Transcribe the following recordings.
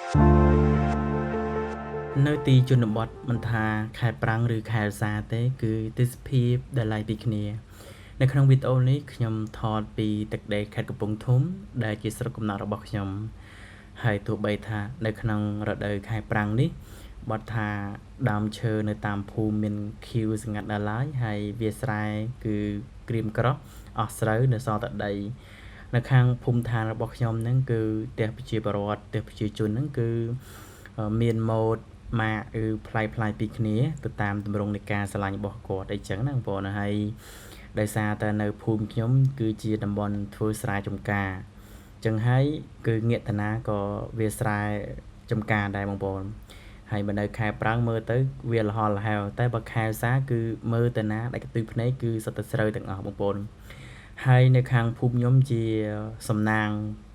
នៅទីជនបទមិនថាខែប្រាំងឬខែវស្សាទេ គឺទេសភាពដែលឡែកពីគ្នា នៅក្នុងវីដេអូនេះខ្ញុំថតពីទឹកដីខេត្តកំពង់ធំ ដែលជាស្រុកកំណើតរបស់ខ្ញុំ ហើយទោះបីថានៅក្នុងរដូវខែប្រាំងនេះបទថាដើមឈើនៅតាមភូមិមានខៀវស្ងាត់នៅឡើយហើយវាស្រែគឺក្រៀមក្រោះអស់ស្រូវនៅសល់តែដី នៅខាងភូមិឋានរបស់ខ្ញុំហ្នឹងគឺផ្ទះប្រជាពលរដ្ឋផ្ទះប្រជាជនហ្នឹងគឺមានម៉ូដម៉ាកឬប្លែកៗពីគ្នាទៅតាមទម្រង់នៃការស្រឡាញ់របស់គាត់អីចឹងណាបងប្អូនហើយដោយសារតែនៅភូមិខ្ញុំគឺជាតំបន់ធ្វើស្រែចម្ការចឹងហើយគឺងាកតាណាក៏វាស្រែចម្ការដែរបងប្អូនហើយបើនៅខែប្រាំងមើលទៅវាលហលហែវតែបើខែវស្សាគឺមើលទៅណាដាច់កន្ទុយភ្នែកគឺសុទ្ធតែស្រូវទាំងអស់បងប្អូនហើយនៅខាងភូមិខ្ញុំជាសំណាង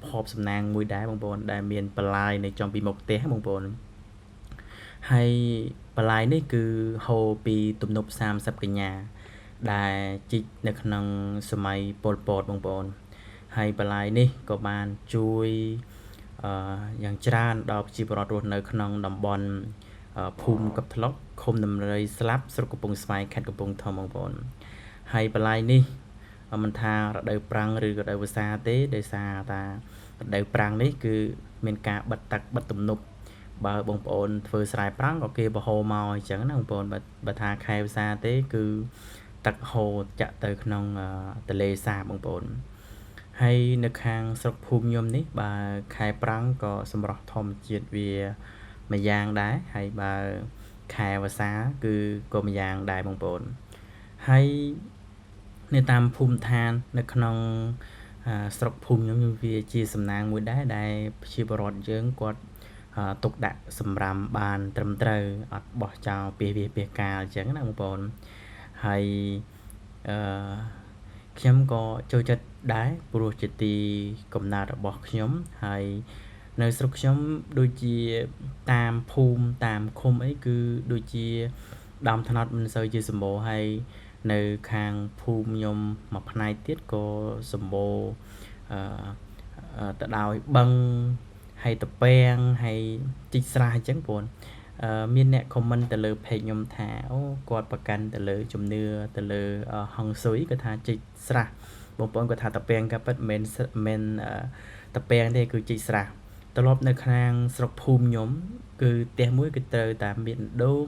ភពសំណាងមួយដែរបងប្អូនដែលមានបន្លាយនៅចំពីមុខផ្ទះបងប្អូនហើយបន្លាយនេះគឺហូរពីទំនប់30កញ្ញាដែលជីកនៅក្នុងសម័យប៉ុលពតបងប្អូនហើយបន្លាយនេះក៏បានជួយយ៉ាងច្រើនដល់ប្រជាពលរដ្ឋរស់នៅក្នុងតំបន់ភូមិកັບថ្លុកឃុំដំរីស្លាប់ស្រុកកំពង់ស្វាយខេត្តកំពង់ធំបងប្អូនហើយបន្លាយនេះមិនថារដូវប្រាំងឬរដូវវស្សាទេដោយសារតារដូវប្រាំងនេះគឺមានការបិទទឹកបិទទំនប់បើបងប្អូនធ្វើស្រែប្រាំងក៏គេបរហូរមកអញ្ចឹងណាបងប្អូនបើថាខែវស្សាទេគឺទឹកហូរចាក់ទៅក្នុងទន្លេសាបបងប្អូនហើយនៅខាងស្រុកភូមិខ្ញុំនេះបើខែប្រាំងក៏សម្រស់ធម្មជាតិវាមួយយ៉ាងដែរហើយបើខែវស្សាគឺក៏មួយយ៉ាងដែរបងប្អូនហើយនៅតាមភូមិឋាននៅក្នុងស្រុកភូមិខ្ញុំវាជាសំណាងមួយដែរដែលប្រជាពលរដ្ឋយើងគាត់ទុកដាក់សម្រាមបានត្រឹមត្រូវអត់បោះចោលពាសវាលពាសកាលអញ្ចឹងណាបងប្អូនហើយអឺខ្ញុំក៏ចូលចិត្តដែរព្រោះជាទីកំណើតរបស់ខ្ញុំហើយនៅស្រុកខ្ញុំដូចជាតាមភូមិតាមឃុំអីគឺដូចជាដើមត្នោតមិនសូវជាសម្បូរហើយនៅខាងភូមិខ្ញុំមួយផ្នែកទៀតក៏សម្បូរអឺទៅដោយបឹងហើយតពាំងហើយជីកស្រះអញ្ចឹងបងមានអ្នក comment ទៅលើ page ខ្ញុំថាអូគាត់ប្រកាន់ទៅលើជំនឿទៅលើហុងស៊ុយគាត់ថាជីកស្រះបងប្អូនគាត់ថាតពាំងក៏ពិតមិនមែនតពាំងទេគឺជីកស្រះត្រឡប់នៅខាងស្រុកភូមិខ្ញុំគឺផ្ទះមួយគឺត្រូវតែមានដូង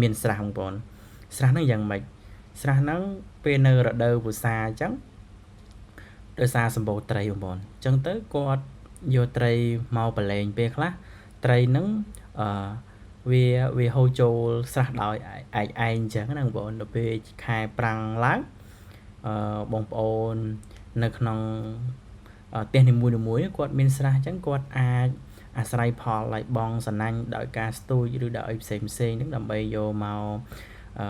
មានស្រះបងប្អូនស្រះហ្នឹងយ៉ាងម៉េចស្រះហ្នឹងពេលនៅរដូវវស្សាអញ្ចឹងដោយសារសម្បូរត្រីបងប្អូនអញ្ចឹងទៅគាត់យកត្រីមកប្រឡែងពេលខ្លះត្រីហ្នឹងអឺវាហូរចូលស្រះដោយឯកឯងអញ្ចឹងណាបងប្អូនដល់ពេលខែប្រាំងឡើងអឺបងប្អូននៅក្នុងផ្ទះនីមួយៗគាត់មានស្រះអញ្ចឹងគាត់អាចអាស្រ័យផលឲ្យបងសណាញ់ដោយការស្ទូចឬដោយអីផ្សេងផ្សេងហ្នឹងដើម្បីយកមកអឺ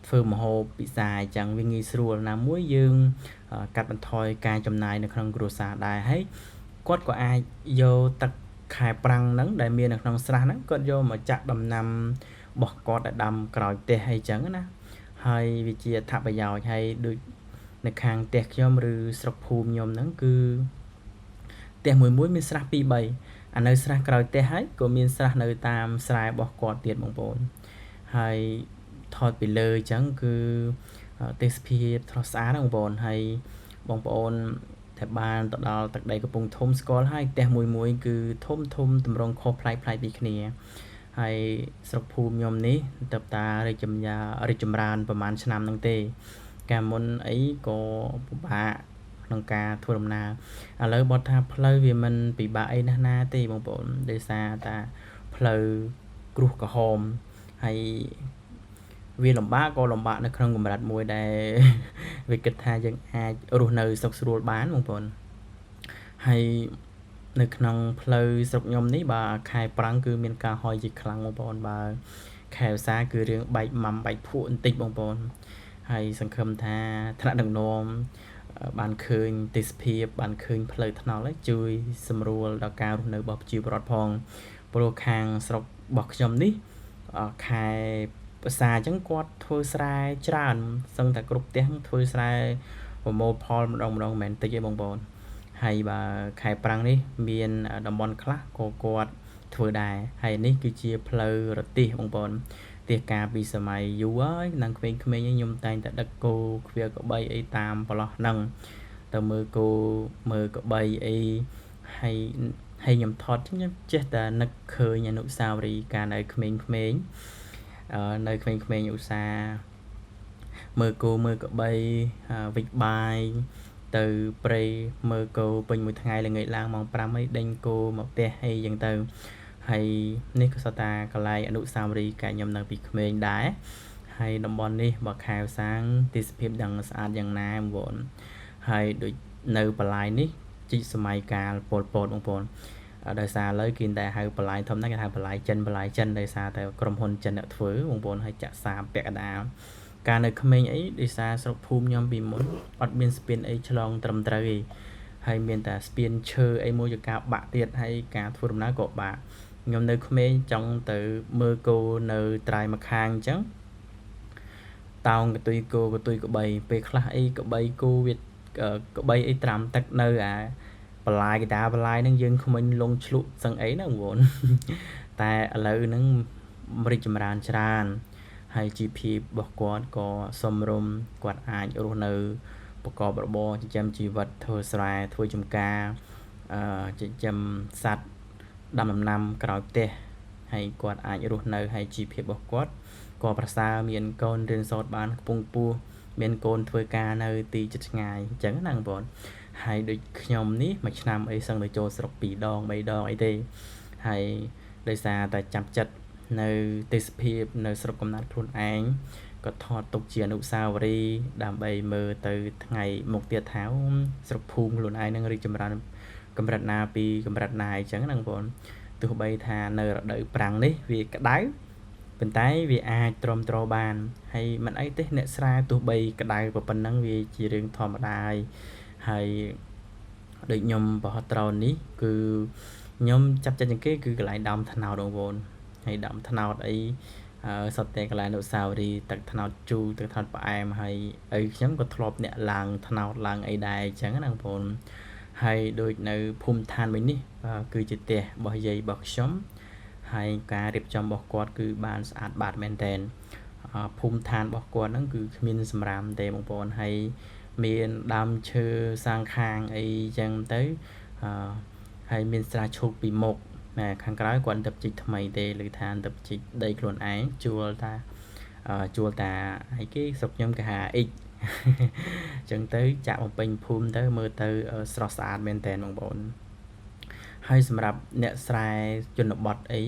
ធ្វើម្ហូបពិសាអញ្ចឹងវាងាយស្រួលណាមួយយើងកាត់បន្ថយការចំណាយនៅក្នុងគ្រួសារដែរហើយគាត់ក៏អាចយកទឹកខែប្រាំងហ្នឹងដែលមាននៅក្នុងស្រះហ្នឹងគាត់យកមកចាក់ដំណាំរបស់គាត់ដែលដាំក្រោយផ្ទះអីចឹងណាហើយវាជាអត្ថប្រយោជន៍ហើយដូចនៅខាងផ្ទះខ្ញុំឬស្រុកភូមិខ្ញុំហ្នឹងគឺផ្ទះមួយមួយមានស្រះ2 3អានៅស្រះក្រោយផ្ទះហើយក៏មានស្រះនៅតាមស្រែរបស់គាត់ទៀតបងប្អូនហើយថតពីលើអញ្ចឹងគឺទេសភាពស្រស់ស្អាតណាបងប្អូនហើយបងប្អូនតែបានទៅដល់ទឹកដីកំពង់ធំស្គាល់ហើយផ្ទះមួយមួយគឺធំធំតម្រង់ខុសប្លែកៗពីគ្នាហើយស្រុកភូមិខ្ញុំនេះទៅតារីកចម្រើនរីកចម្រើនប្រហែលឆ្នាំហ្នឹងទេកាលមុនអីក៏ពិបាកក្នុងការធ្វើដំណើរឥឡូវបត់ថាផ្លូវវាមិនពិបាកអីណាស់ណាទេបងប្អូនដោយសារតាផ្លូវគ្រួសក្រហមហើយវាលំបាកក៏លំបាកនៅក្នុងកម្រិតមួយដែលវាគិតថាយើងអាចរស់នៅសុខស្រួលបានបងប្អូនហើយនៅក្នុងផ្លូវស្រុកខ្ញុំនេះបើខែប្រាំងគឺមានការហយជាខ្លាំងបងប្អូនបើខែវស្សាគឺរឿងបែកម៉ាំបែកភក់បន្តិចបងប្អូនហើយសង្ឃឹមថាថ្នាក់ដឹកនាំបានឃើញទេសភាពបានឃើញផ្លូវថ្នល់ហើយជួយសម្រួលដល់ការរស់នៅរបស់ប្រជាពលរដ្ឋផងព្រោះខាងស្រុករបស់ខ្ញុំនេះខែភាសាអញ្ចឹងគាត់ធ្វើស្រែច្រើនសឹងតែគ្រប់ផ្ទះធ្វើស្រែប្រមូលផលម្ដងម្ដងមិនមែនតិចទេបងប្អូនហើយបើខែប្រាំងនេះមានតំបន់ខ្លះក៏គាត់ ធ្វើដែរហើយនេះគឺជាផ្លូវរទេះបងប្អូនទះកាពីសម័យយូរហើយនឹងក្មេងៗខ្ញុំតែងតែដឹកគោខ្វៀលក្បីអីតាមប្រឡោះហ្នឹងទៅមើលគោមើលក្បីអីហើយហើយខ្ញុំថតខ្ញុំចេះតែនឹកឃើញអនុស្សាវរីយ៍កាលនៅក្មេងៗនៅក្មេងៗឧស្សាហ៍មើលគោមើលក្បីវិចបាយទៅព្រៃមើលគោពេញមួយថ្ងៃល្ងាចឡើងម៉ោង5អីដេញគោមកផ្ទះអីចឹងទៅហើយនេះក៏សុទ្ធតែកន្លែងអនុស្សាវរីយ៍កាលខ្ញុំនៅពីក្មេងដែរហើយតំបន់នេះបើខែវសាងទេសភាពយ៉ាងស្អាតយ៉ាងណាបងប្អូនហើយដូចនៅបន្លាយនេះជីកសម័យកាលប៉ុលពតបងប្អូនដោយសារឥឡូវគេតែហៅបន្លាយធំណាស់គេហៅបន្លាយចិនបន្លាយចិនដោយសារតែក្រុមហ៊ុនចិនអ្នកធ្វើបងប្អូនហើយចាក់សាបពាក់កណ្ដាលកាលនៅក្មេងអីដោយសារស្រុកភូមិខ្ញុំពីមុនអត់មានស្ពានអីឆ្លងត្រឹមត្រូវទេហើយមានតែស្ពានឈើអីមួយជាការបាក់ទៀតហើយការធ្វើដំណើរក៏បាក់ខ្ញុំនៅក្មេងចង់ទៅមើលគោនៅត្រាយម្ខាងអញ្ចឹងតោងកតុយគោកតុយក្បីពេលខ្លះអីក្បីគោវាក្បីអីត្រាំទឹកនៅអាបន្លាយកតាបន្លាយហ្នឹងយើងក្មិញលងឆ្លក់សឹងអីណាបងប្អូនតែឥឡូវហ្នឹងរីកចម្រើនច្រើនហើយជីវភាពរបស់គាត់ក៏សមរម្យគាត់អាចរស់នៅប្រកបរបរចិញ្ចឹមជីវិតធ្វើស្រែធ្វើចម្ការចិញ្ចឹមសត្វដាំដំណាំក្រោយផ្ទះហើយគាត់អាចរស់នៅហើយជីវភាពរបស់គាត់ក៏ប្រសើរមានកូនរៀនសូត្របានខ្ពង់ខ្ពស់មានកូនធ្វើការនៅទីជិតឆ្ងាយអញ្ចឹងណាបងប្អូនហើយដូចខ្ញុំនេះមួយឆ្នាំអីសឹងទៅចូលស្រុក2ដង3ដងអីទេហើយដោយសារតែចាប់ចិត្តនៅទេសភាពនៅស្រុកកំណើតខ្លួនឯងក៏ថតទុកជាអនុស្សាវរីយ៍ដើម្បីមើលទៅថ្ងៃមុខទៀតថាស្រុកភូមិខ្លួនឯងនឹងរីកចម្រើនកម្រិតណាពីកម្រិតណាអញ្ចឹងណាបងប្អូនទោះបីថានៅរដូវប្រាំងនេះវាក្តៅប៉ុន្តែវាអាចទ្រាំទ្របានហើយមិនអីទេអ្នកស្រែទោះបីក្តៅប៉ុណ្ណឹងវាជារឿងធម្មតាហើយដូចខ្ញុំបោះត្រោននេះគឺខ្ញុំចាប់ចិត្តជាងគេគឺកន្លែងដើមថ្នោតបងប្អូនហើយដើមថ្នោតអីសុទ្ធតែកន្លែងអនុស្សាវរីយ៍ទឹកថ្នោតជូរទឹកថ្នោតផ្អែមហើយអីខ្ញុំក៏ធ្លាប់អ្នកឡើងថ្នោតឡើងអីដែរអញ្ចឹងណាបងប្អូនហើយដូចនៅភូមិឋានមួយនេះគឺជាផ្ទះរបស់យាយរបស់ខ្ញុំហើយការរៀបចំរបស់គាត់គឺបានស្អាតបាតមែនទែនភូមិឋានរបស់គាត់ហ្នឹងគឺគ្មានសម្រាមទេបងប្អូនហើយមានដើមឈើសាងខាងអីចឹងទៅហើយមានស្រះឈូកពីមុខណែខាងក្រោយគាត់ទៅជីកថ្មីទេឬថាទៅជីកដីខ្លួនឯងជួលតាអីគេស្រុកខ្ញុំគេហៅអ៊ិចចឹងទៅចាក់បំពេញភូមិទៅមើលទៅស្រស់ស្អាតមែនតើបងប្អូនហើយសម្រាប់អ្នកស្រែជនបទអី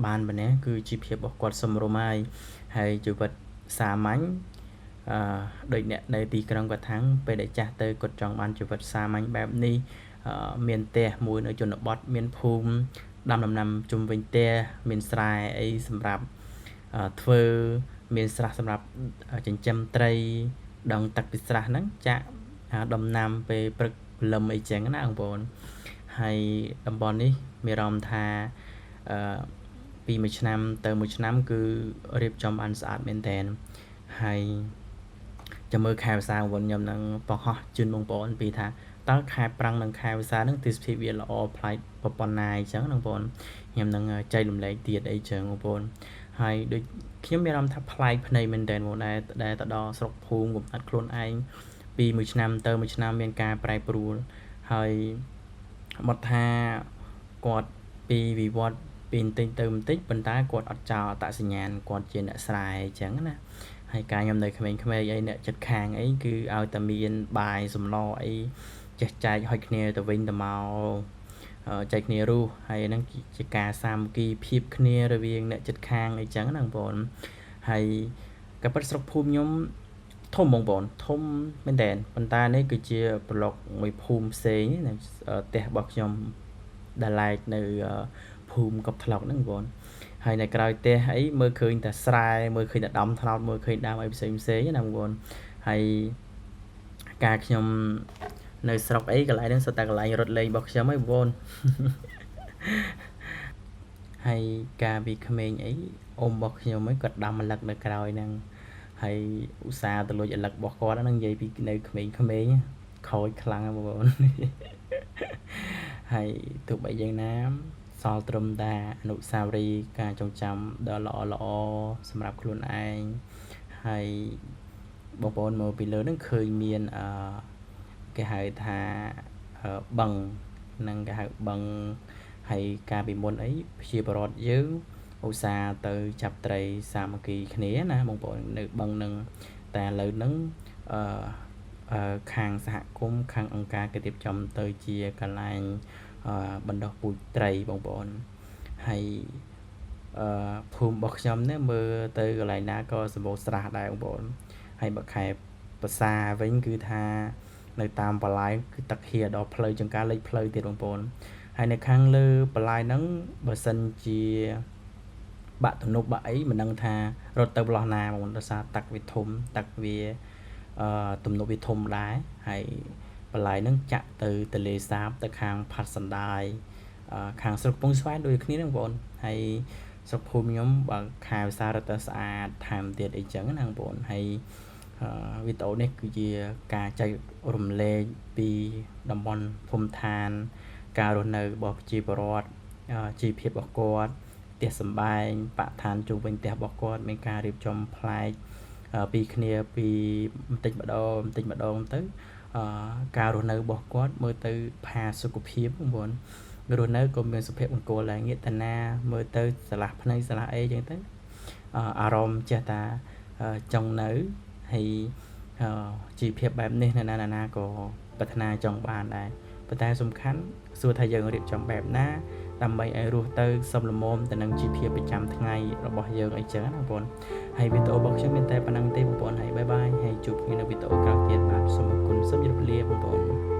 បានប៉ុណ្ណេះគឺជីវភាពរបស់គាត់សមរម្យហើយហើយជីវិតសាមញ្ញដូចអ្នកនៅទីក្រុងគាត់ថាងពេលដែលចាស់ទៅគាត់ចង់បានជីវិតសាមញ្ញបែបនេះមានផ្ទះមួយនៅជនបទមានភូមិដាំដំណាំជុំវិញផ្ទះមានស្រែអីសម្រាប់ធ្វើមានស្រះសម្រាប់ចិញ្ចឹមត្រីដងទឹកពីស្រះហ្នឹងចាក់ដំណាំពេលព្រឹកព្រលឹមអីចឹងណាបងប្អូនហើយតំបន់នេះមានអារម្មណ៍ថាពីមួយឆ្នាំទៅមួយឆ្នាំគឺរៀបចំបានស្អាតមែនទែនហើយចាំមើលខែវស្សាបងប្អូនខ្ញុំនឹងបង្ហោះជូនបងប្អូនពីថាតើខែប្រាំងនិងខែវស្សានឹងទេសភាពវាល្អប្លែកប៉ុណ្ណាអញ្ចឹងបងប្អូនខ្ញុំនឹងចែករំលែកទៀតអីចឹងបងប្អូនហើយដូចខ្ញុំមានអារម្មណ៍ថាប្លែកភ្នែកមែនទែនបងដែលទៅដល់ស្រុកភូមិកំណត់ខ្លួនឯងពីមួយឆ្នាំទៅមួយឆ្នាំមានការប្រែប្រួលហើយមកថាគាត់ពីវិវត្តពីបន្តិចទៅបន្តិចប៉ុន្តែគាត់អត់ចោលអត្តសញ្ញាណគាត់ជាអ្នកស្រែអញ្ចឹងណាហើយការខ្ញុំនៅក្មេងៗអីអ្នកចិត្តខាងអីគឺឲ្យតែមានបាយសម្លអីចេះចែកឲ្យគ្នាទៅវិញទៅមកចែកគ្នារស់ហើយហ្នឹងជាការសាមគ្គីភាពគ្នារវាងអ្នកចិត្តខាងអីចឹងណាបងប្អូនហើយក៏ពិតស្រុកភូមិខ្ញុំធំបងប្អូនធំមែនតើប៉ុន្តែនេះគឺជាប្លុកមួយភូមិផ្សេងនៅផ្ទះរបស់ខ្ញុំដែលឡែកនៅភូមិកប់ថ្លុកហ្នឹងបងប្អូនហើយនៅក្រោយផ្ទះអីមើលឃើញតែស្រែមើលឃើញតែដើមថ្នោតមើលឃើញដើមអីផ្សេងផ្សេងណាបងប្អូនហើយការខ្ញុំនៅស្រុកអីកន្លែងហ្នឹងសុទ្ធតែកន្លែងរត់លេងរបស់ខ្ញុំហីបងប្អូនហើយការពីក្មេងអីអ៊ំរបស់ខ្ញុំអីគាត់ដាំម្លឹកនៅក្រោយហ្នឹងហើយឧស្សាហ៍ទៅលួចឪឡឹករបស់គាត់ហ្នឹងនិយាយពីនៅក្មេងៗខូចខ្លាំងបងប្អូនហើយទោះបីយ៉ាងណា សល់ត្រឹមតែអនុស្សាវរីយ៍ការចងចាំដ៏ល្អល្អសម្រាប់ខ្លួនឯងហើយបងប្អូនមើលពីលើហ្នឹងឃើញមានគេហៅថាបឹងនឹងគេហៅបឹងហើយកាលពីមុនអីប្រជាពលរដ្ឋយើងឧស្សាហ៍ទៅចាប់ត្រីសាមគ្គីគ្នាណាបងប្អូននៅបឹងនឹងតែឥឡូវហ្នឹងអឺខាងសហគមន៍ខាងអង្គការគេរៀបចំទៅជាកន្លែងបណ្ដោះពូជត្រីបងប្អូនហើយអឺភូមិរបស់ខ្ញុំនេះមើលទៅកន្លែងណាក៏សម្បូរស្រះដែរបងប្អូនហើយបើខែប្រសាវិញគឺថានៅតាមបន្លាយគឺទឹកហៀដល់ផ្លូវចង្ការលិចផ្លូវទៀតបងប្អូនហើយនៅខាងលើបន្លាយហ្នឹងបើសិនជាបាក់ទំនប់បាក់អីមិនដឹងថារត់ទៅប្លោះណាបងប្អូនដោយសារទឹកវាធំទឹកវាទំនប់វាធំដែរហើយបន្លាយហ្នឹងចាក់ទៅទន្លេសាបទៅខាងផាត់សណ្ដាយខាងស្រុកកំពង់ស្វាយដូចគ្នាហ្នឹងបងប្អូនហើយស្រុកភូមិខ្ញុំបើខែវស្សារត់ទៅស្អាតថែមទៀតអីចឹងណាបងប្អូនហើយវីដេអូនេះគឺជាការចែករំលែកពីតំបន់ភូមិឋានការរស់នៅរបស់ប្រជាពលរដ្ឋជីវភាពរបស់គាត់ផ្ទះសម្បែងបរិស្ថានជុំវិញផ្ទះរបស់គាត់មានការរៀបចំប្លែកពីគ្នាពីបន្តិចម្ដងបន្តិចម្ដងទៅការរស់នៅរបស់គាត់មើលទៅផាសុខភាពបងប្អូនរស់នៅក៏មានសុភមង្គលដែរងាកតាណាមើលទៅស្រឡះភ្នែកស្រឡះអីចឹងទៅអារម្មណ៍ចេះតាចង់នៅហើយជីវភាពបែបនេះនៅណាណាក៏ប្រាថ្នាចង់បានដែរប៉ុន្តែសំខាន់សួរថាយើងរៀបចំបែបណាដើម្បីឲ្យរស់ទៅសមល្មមទៅនឹងជីវភាពប្រចាំថ្ងៃរបស់យើងអីចឹងណាបងប្អូនហើយវីដេអូរបស់ខ្ញុំមានតែប៉ុណ្្នឹងទេបងប្អូនហើយបាយបាយហើយជួបគ្នានៅវីដេអូក្រោយទៀតបាទសូមអរគុណសូមជម្រាបលាបងប្អូន។